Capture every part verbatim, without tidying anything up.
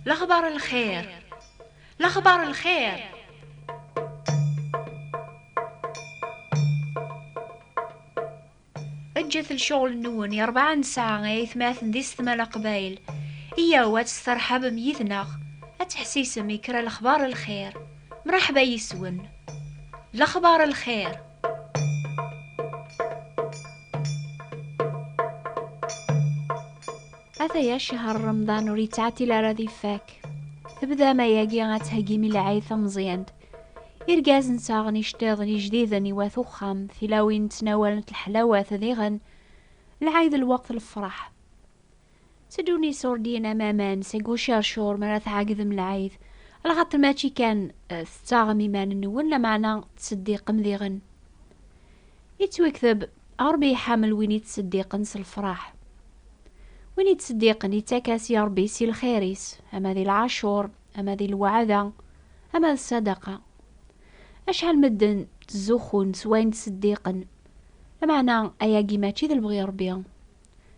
Lexbar lxir. Lexbar lxir. Ǧǧet lecɣel-nwen i rebɛa n ssaɛa ay atmaten d isetma n Leqbayel. Iyyaw ad testerḥabem yid-neɣ, ad teḥsisem i kra lexbar lxir. Mraḥba yis-wen. Lexbar lxir. Ataya ccehṛ n Remḍan ur yettɛeṭṭil ara ad ifak. Tebdam ayagi ad theggim i lɛid tameẓyant. Irgazen ssaɣen iceṭṭiḍen ijdiden i wat uxxam, tilawin ttnawalent leḥlawat diɣen. Lɛid lweqt lefraḥ. Teddun isurdiyen am aman seg ucercur mi ara tɛegdem lɛid, lxaṭer mačči kan, eh, tettaɣem iman-nwen, lameɛna tettseddiqem diɣen. Yettwakteb, Ṛebbi iḥamel win ittseddiqen s lefraḥ. Win ittseddiqen ittak-as i Ṛebbi si lxir-is, ama di lɛacur, ama di lweɛda, ama d ssadaqa. Acḥal medden ttzuxxun s wayen ttseddiqen, lameɛna ayagi mačči d lebɣi Ṛebbi.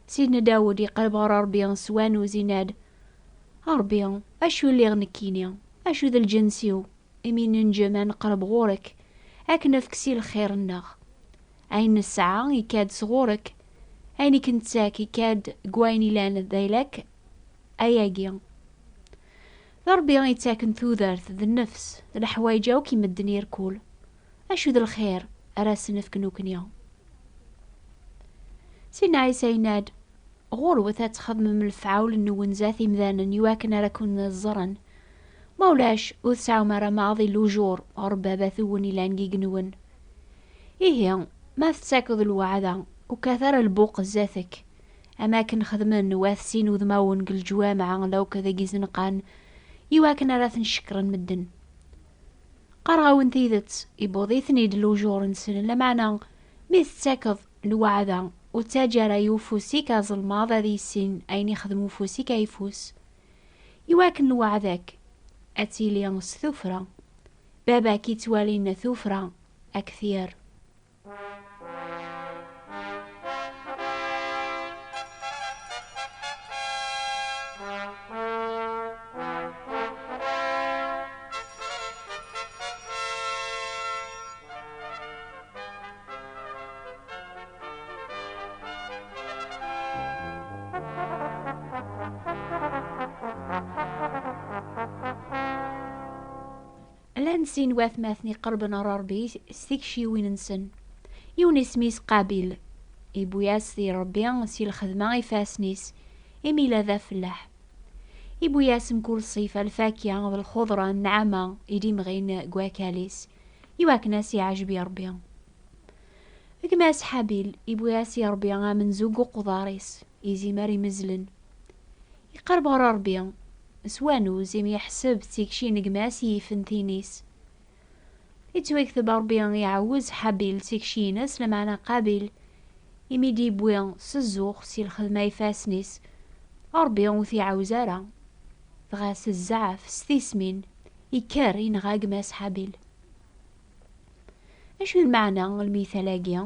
Sidna Dawed iqerreb ɣer Ṛebbi s wanuz, inna-d, A Ṛebbi, acu lliɣ nekkini? Acu d lǧens-iw? Imi nenǧem ad neqreb ɣur-k, ad k-nefk si lxir-nneɣ. Ayen nesɛa ikka-d sɣur-k, ayen i k-nettak ikka-d deg wayen ilan d ayla-k, ayagi. D Ṛebbi i yettaken tudert d nnefs d leḥwayeǧ akk i medden irkul. Acu d lxir ara sen-nefk nekkni? Sidna Ɛisa yenna-d, Ɣurwet ad txedmem lefɛul-nwen zdat imdanen iwakken ara ken-ẓren. Ma ulac, ur tesɛum ara maḍi lujur ɣer Baba-twen ilan deg igenwen. Ihi, ma tettakeḍ lweɛda, ur kkat ara lbuq zdat-k, am akken xedmen wat sin udmawen deg leǧwameɛ lawk deg izenqan, iwakken ara ten-cekkren medden. Qqareɣ-awen tidet, iwweḍ-iten-id lujur-nsen, lameɛna mi tettakeḍ lweɛda, ur ttaǧǧa ara i ufus-ik azelmaḍ ad yissin ayen ixdem ufus-ik ayeffus. Iwakken lweɛda-k ad tili s tuffra, baba-k ittwalin tuffra ad k-t-yerr. Llan sin watmaten iqerben ɣer Ṛebbi s tikciwin-nsen. Yiwen isem-is Qabil. Iwwi-as di Ṛebbi si lxedma ifassen-is, imi yella d afellaḥ. Iwwi-as mkul ṣṣifa lfakya d lxuḍra n nneɛma i d-imɣin deg wakal-is, iwakken ad s-iɛejb i Ṛebbi. Gma-s Ḥabil iwwi-as i Ṛebbi amenzu deg uqḍar-is, izimer imezlen. Iqerreb ɣer Ṛebbi s wanuz imi yeḥseb d tikci n gma-s i yifen tin-is. Ittwakteb Ṛebbi iɛawez Ḥabil tikci-ines, lameɛna Qabil, imi d-iwwi s zzux si lxedma ifassen-is, Ṛebbi ur t-iɛawez ara. Dɣa s zzɛaf, s tismin, ikker inɣa gma-s Ḥabil. Acu d lmeɛna n lmital-agi?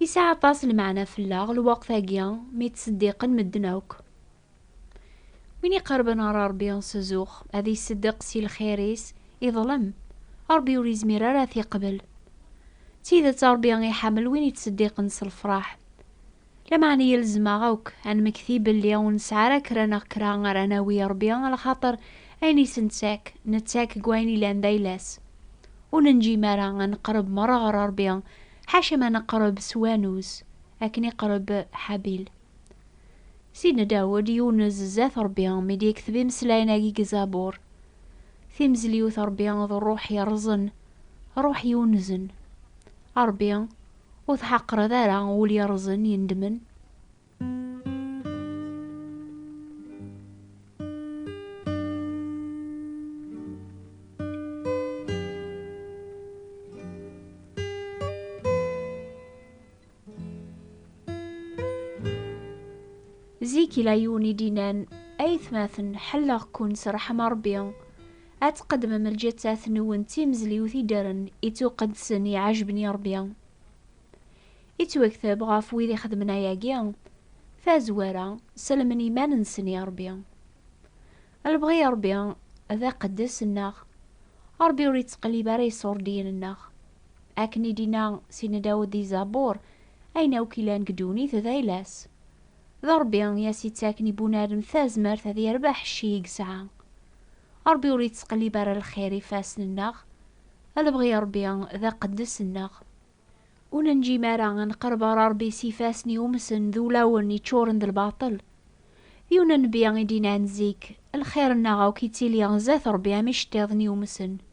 Yesɛa aṭas n lmeɛna fell-aɣ lweqt-agi mi ttseddiqen medden akk. Win iqerben ɣer Ṛebbi s zzux, ad iseddeq si lxir-is, iḍlem. Ṛebbi ur izmir ara ad t-iqbel. D tidet, Ṛebbi iḥemmel win ittseddiqen s lefṛaḥ. Lameɛna yelzem-aɣ akk ad nmekti belli ur nesɛi ara kra neɣ kra ara nawi i Ṛebbi, lxaṭer ayen i s-nettak, nettak deg wayen ilan d ayla-s. Ur nenǧim ara ad neqreb merra ɣer Ṛebbi, ḥaca ma neqreb s wanuz, akken iqreb Ḥabil. Sidna Dawed yunez zdat Ṛebbi mi d-yekteb imeslayen-agi deg Zabur. Timezliwt Ṛebbi d ṛṛuḥ yerẓen, ṛṛuḥ yunzen. A Ṛebbi, ur tḥeqqreḍ ara ul yerẓen yendmen. Zik ila yiwen i d-innan, Aytmaten, ḥelleɣ-ken s ṛṛeḥma Ṛebbi, ad tqeddmem lǧettat-nwen d timezliwt iddren, ittuqeddsen, iɛejben i Ṛebbi. Ittwakteb ɣef wid ixedmen ayagi, tazwara, sellmen iman-nsen i Ṛebbi. Lebɣi n Ṛebbi d aqeddes-nneɣ. Ṛebbi ur yettqellib ara iṣurdiyen-nneɣ. Akken i d-yenna Sidna Dawed di Zabur, ayen akk ilan deg ddunit d ayla-s. D Ṛebbi i as-yettaken i bunadem tazmert ad yerbeḥ cci i yesɛa. Ṛebbi ur yettqellib ara lxir ifassen-nneɣ. Lebɣi n Ṛebbi d aqeddes-nneɣ. Ur nenǧim ara ad nqerreb ɣer Ṛebbi s ifassen yumsen d ulawen yeččuren d lbaṭel. D yiwen nnbi i d-yennan zik, lxir-nneɣ akk yettili zdat Ṛebbi am iceṭṭiḍen yumsen.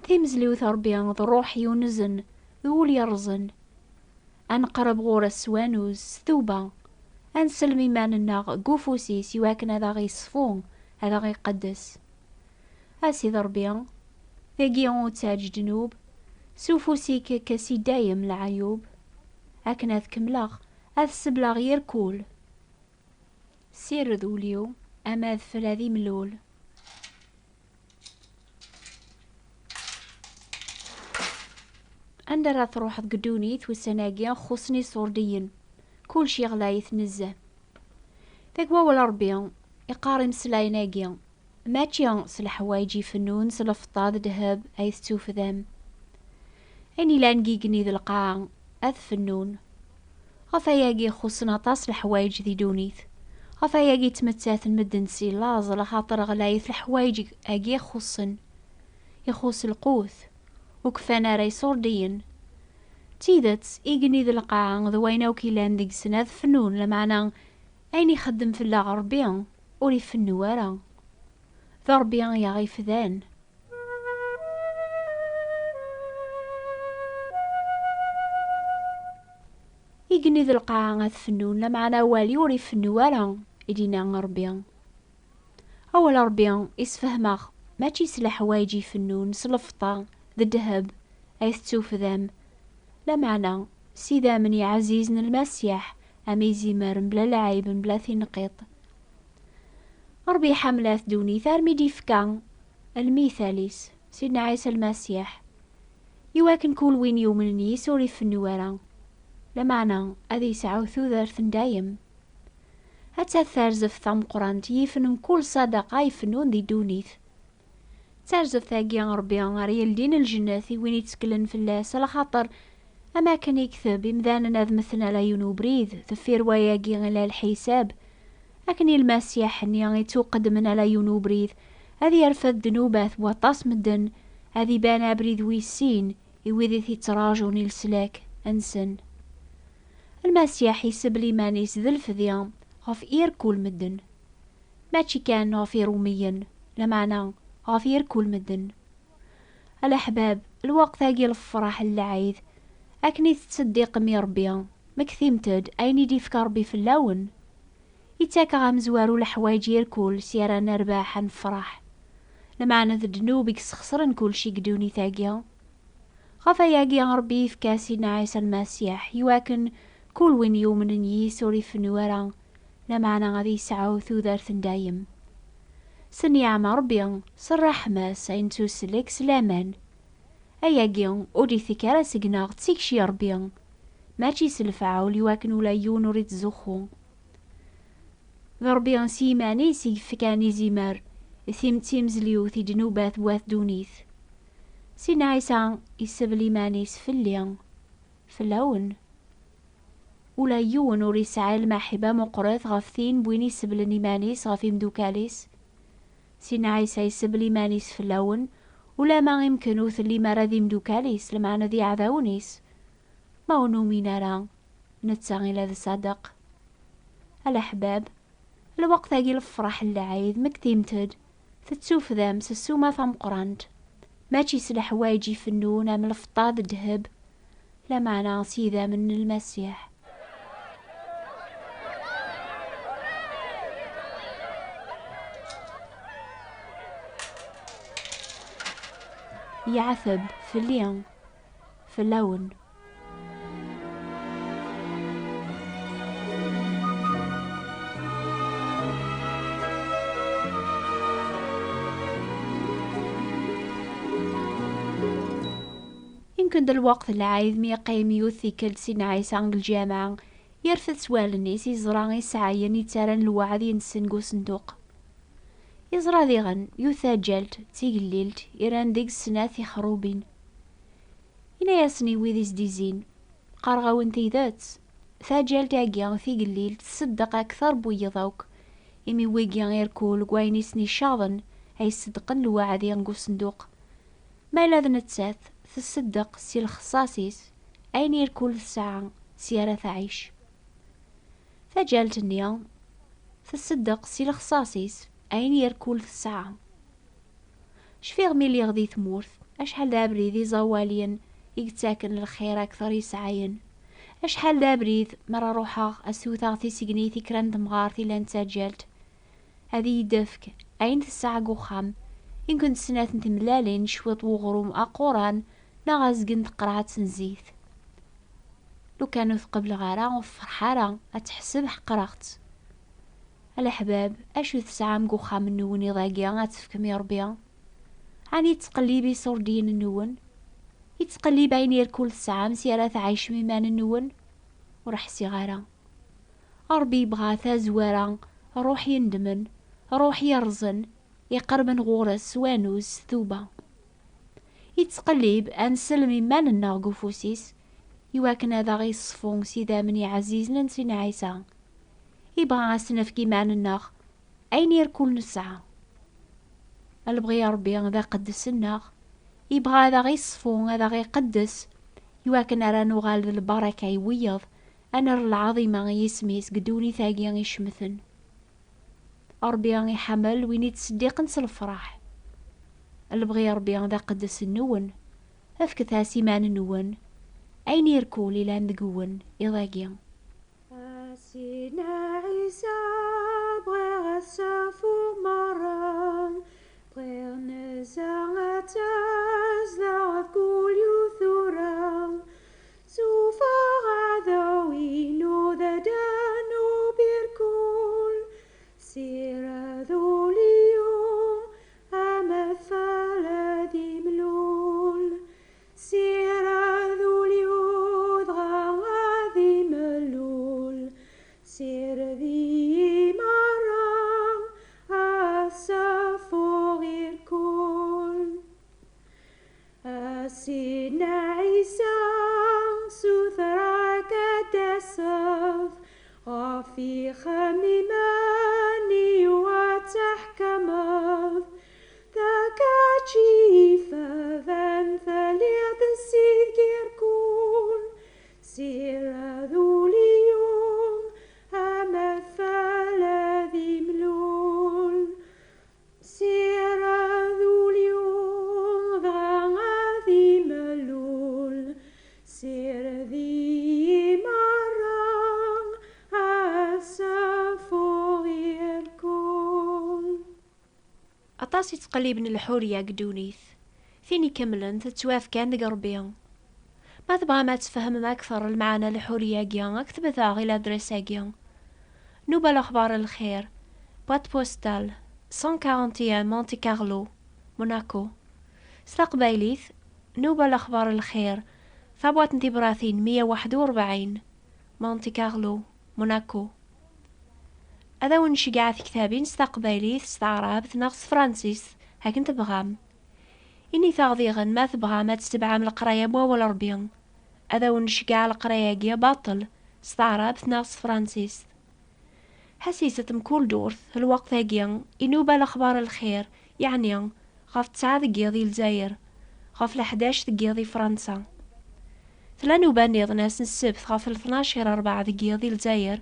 Timezliwt n Ṛebbi d ṛṛuḥ yunzen, d wul yerẓen. Ad neqreb ɣur-s s wanuz, s tuba. Ad nsellem iman-nneɣ deg ufus-is iwakken ad aɣ-yeṣfu, ad aɣ-iqeddes. A Sidi Ṛebbi, dagi ur ttaǧǧ ddnub, s ufus-ik kkes i dayem leɛyub, akken ad kemmleɣ, ad sebleɣ irkul. Sired ul-iw, ama adfel ad imlul. Anda ara truḥeḍ deg ddunit ussan-agi xuṣṣen iṣurdiyen, kullec yeɣlayet nezzeh. Deg wawal Ṛebbi, iqqar imeslayen-agi, mačči s leḥwayeǧ ifennun s lefṭa d ddheb ay tettufdam. Ayen ilan deg igenni d lqaɛa ad fennun. Ɣef ayagi xuṣṣen aṭas leḥwayeǧ di ddunit. Ɣef ayagi ttmettaten medden si laẓ, laxaṭer ɣlayet leḥwayeǧ-agi xuṣṣen. Ixuṣ lqut, ur kfan ara iṣurdiyen. D tidet, igenni d lqaɛa d wayen akk ilan deg-sen ad fennun, lameɛna ayen ixeddem fell-aɣ Ṛebbi ur ifennu ara. D Ṛebbi i aɣ-ifdan. Igenni d lqaɛa ad fennun, lameɛna awal-iw ur ifennu ara, i d-yenna Ṛebbi. Awal Ṛebbi isfehmeɣ, mačči s leḥwayeǧ ifennun, s lefṭa d ddheb ay tettufdam, lameɛna s idammen iɛzizen n Lmasiḥ, am izimer mebla lɛib, mebla tinqiṭ. Ṛebbi iḥemmel-at ddunit armi d-ifka lmital-is, Sidna Ɛisa Lmasiḥ, iwakken kul win yumnen yis ur ifennu ara, lameɛna ad yesɛu tudert n dayem. Atta tarzeft tameqqrant yifen mkul ṣadaqa ifennun di ddunit. D tarzeft-agi n Ṛebbi ara yeldin lǧennet i win itteklen fell-as, alaxaṭer, am akken ikteb, imdanen ad mmten ala yiwen ubrid, deffir wayagi ila lḥisab. Akken i Lmasiḥ-nni ittuqeddmen ala yiwen ubrid, ad yerfed ddnubat n waṭas medden, ad iban abrid wis sin i wid i t-ittraǧun i leslak-nsen. Lmasiḥ isebl iman-is d lfedya ɣef irkul medden. Mačči kan ɣef Iṛumiyen, lameɛna ɣef irkul medden. A leḥbab, lweqt-agi lefraḥ n lɛid, akken i tettseddiqem i Ṛebbi, mektimt-d ayen i d-ifka Ṛebbi fell-awen. Ittak-aɣ amezwaru leḥwayeǧ irkul s ara nerbeḥ ad nefṛeḥ. Lameɛna d ddnub i yesxeṣren kulci deg ddunit-agi. Ɣef ayagi Ṛebbi yefka Sidna Ɛisa Lmasiḥ, iwakken kul win yumnen yis ur ifennu ara, lameɛna ad yesɛu tudert n dayem. S nniɛma Ṛebbi, s ṛṛeḥma-s ay nettuslek s laman. Ayagi ur d-itekk ara seg-neɣ, d tikci Ṛebbi, mačči s lefɛul, iwakken ula yiwen ur ittzuxxu. D Ṛebbi s yiman-is i yefkan izimer, tim-, timezliwt i ddnubat n wat ddunit. Sidna Ɛisa isebl iman-is fell-i, fell-awen. Ula yiwen ur yesɛi lmaḥibba meqqret ɣef tin n win iseblen iman-is ɣef imdukal-is. Sidna Ɛisa isebl iman-is fell-awen, ulama imken ur tellim ara d imdukal-is, lameɛna d iɛdawen-is. Ma ur numin ara, netta ila d ṣṣadeq. A leḥbab, lweqt-agi lefraḥ n lɛid, mektimt-d, tettufdam s ssuma tameqqrant, mačči s leḥwayeǧ ifennun am lfeṭṭa d ddheb, lameɛna s yidammen n Lmasiḥ. Yeɛteb fell-i, fell-awen. Imken d lweqt n lɛid mi yeqqim yiwet tikkelt Sidna Ɛisa deg lǧameɛ, yerfed s wallen-is, iẓra iseɛɛayen yettarran lweɛd-nsen deg usenduq. Yeẓra diɣen yiwet taǧalt d tigellilt iran deg-s snat ixerrubin. Yenna-yasen i wid i s-d-izzin: "Qqareɣ-awen tidet, taǧalt-agi tigellilt tṣeddeq akter n wiyeḍ akk, imi wigi irkul deg wayen i sen-icaḍen ay ṣeddqen lweɛd-i deg usenduq. Ma yella d nettat, tṣeddeq si lexṣaṣ-is ayen irkul tesɛa s ara tɛic." Taǧalt-nni tṣeddeq si lexṣaṣ-is ayen irkul tesɛa. Cfiɣ mi lliɣ di tmurt, acḥal d abrid iẓawaliyen i yettaken lxir akter yesɛayen. Acḥal d abrid mi ara ruḥeɣ ad swteɣ tisegnit i kra n temɣart ilan d taǧalt, ad iyi-d-tefk ayen tesɛa deg uxxam, i kent snat n tmellalin, cwiṭ n uɣrum aquran, neɣ azgen n tqerɛet n zzit. Lukan ur t-qebleɣ ara, ur ferḥ ara, ad teḥseb ḥeqreɣ-tt. A leḥbab, acu tesɛam deg uxxam-nwen iḍ-agi ad tefkem i Ṛebbi? Ɛni yettqellib iṣurdiyen-nwen? Yettqellib ayen irkul tesɛam si ara tɛicem iman-nwen? Ur ḥsiɣ ara. Ṛebbi yebɣa tazwara, ṛṛuḥ yendmen, ṛṛuḥ yerẓen, iqerben ɣur-s s wanuz s tuba. Yettqellib ad nsellem iman-nneɣ deg ufus-is, iwakken ad aɣ-iṣfu s idammen iɛzizen n Sidna Ɛisa. Ibɣa ad s-nefk iman-nneɣ ayen irkul nesɛa. Lebɣi n Ṛebbi d aqeddes-nneɣ, ibɣa ad aɣ-iṣfu, ad aɣ-iqeddes, iwakken ara nuɣal d lbaraka i wiyeḍ, ad nerr lɛaḍima i yisem-is deg ddunit-agi icemten. Ṛebbi iḥemmel win ittseddiqen s lefṛaḥ. Lebɣi n Ṛebbi d aqeddes-nwen. Fket-as iman-nwen, ayen irkul ilan deg-wen iḍ-agi. A Sidna Ɛisa, bɣiɣ ad safuɣ merra, bɣiɣ nezzeh ad tazdeɣ ɣef kul yiwet tura. Suffeɣ aɛdaw-inu d adanub irkul. Sired ul-iw, amatfal ad imlul. Sired ul-iw, dɣa ad imlul. Sired-iyi merra, ad safuɣ irkul. A Sidna Ɛisa, sutreɣ-k ad d-taseḍ, ɣef yixemmimen-iw ad teḥkemeḍ. D kečč i ifaden, telliḍ d Ssid n irkul. Sired ul-iw, amatfal ad imlul. Sired ul-iw, dɣa ad imlul. Sired-iyi merra, ad safuɣ irkul. Aṭas i ttqelliben lḥuriya deg ddunit. Tin ikemlen tettwaf kan deg Ṛebbi. Ma tebɣam ad tfehmem akteṛ lmeɛna n lḥuriya-agi, ketbet-aɣ i ladres-agi: Nnuba Lexbaṛ Lxir, boîte postale cent quarante et un, Monte Carlo, Monaco. S taqbaylit: Nnuba Lexbaṛ Lxir, tabwaṭ n tibratin meyya u waḥed u rebɛin, Monte Carlo, Monaco. Ad awen-nceggeɛ tektabin s taqbaylit, s taɛrabt neɣ s tefransist, akken tebɣam. Init-aɣ diɣen ma tebɣam ad tetebɛem leqraya n wawal Ṛebbi. Ad awen-nceggeɛ leqraya-agi baṭel, s taɛrabt neɣ s tefransist. Ḥasis at mkul ddurt, lweqt-agi, inuba lexbar n lxir, yeɛni ɣef ttesɛa deg yiḍ i Lezzayer, ɣef leḥdac deg yiḍ i Fransa. Tella nnuba nniḍen ass n ssebt ɣef tnac ɣer rebɛa deg yiḍ i Lezzayer,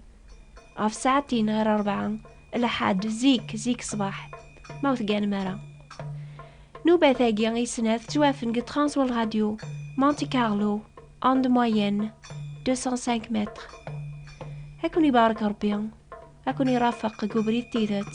ɣef ssaɛtin ɣer rebɛa, lḥad zik, zik ṣṣbeḥ, ma ur tegganem ara. Nnubat-agi i snat ttwafen deg Transworld Radio, Monte Carlo, onde moyenne, deux cent cinq mètres. Ad ken-ibarek Ṛebbi, ad ken-irafeq deg ubrid n tidet.